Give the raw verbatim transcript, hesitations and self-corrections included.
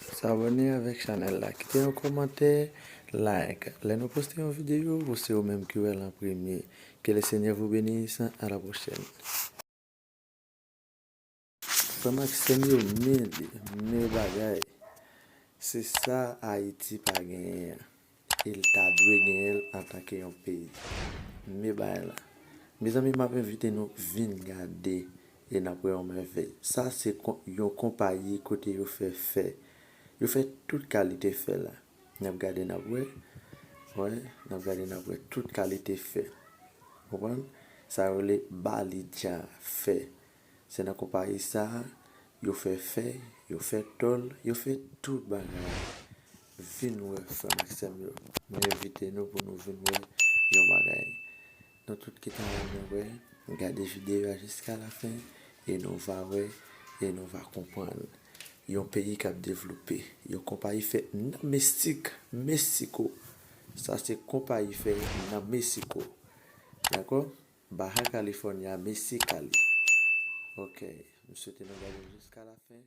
S'abonner avèk chanèl la, kite yon kòmantè, like. Lè nou poste yon videyo, pou se ou menm ki wè l an premye. Que le Seigneur vous bénisse, à la prochaine. Frè m ak sè m yo, men li, men bagay. Se sa Ayiti pa genyen an. E l ta dwe genyen l antanke yon peyi. Men bagay la. Mezanmi, m ap envite nou vin gade e n ap wè yon mèvèy. Sa se kon- yon konpayi kote yo fè fè. Yo fè tout kalite fè la. N ap gade, n ap wè. Wè, n ap gade, n ap wè tout kalite fè. Konprann? Sa yo rele Balidja fè. Se nan konpayi sa a, yo fè fè, yo fè tòl, yo fè tout bagay. Vin wè, frè m ak sè m yo. Mwen envite nou pou nou vin wè yon bagay. Nou tout ki ta renmen wè, gade videyo a jiska lafen, e nou va wè, e nou va konprann. Yon peyi k ap devlope, yon konpayi fè nan Meksik, Meksiko. Sa se konpayi fè nan Meksiko. Dakò? Baja California, Mexicali. Ok, m swete nou gade l jiska lafen.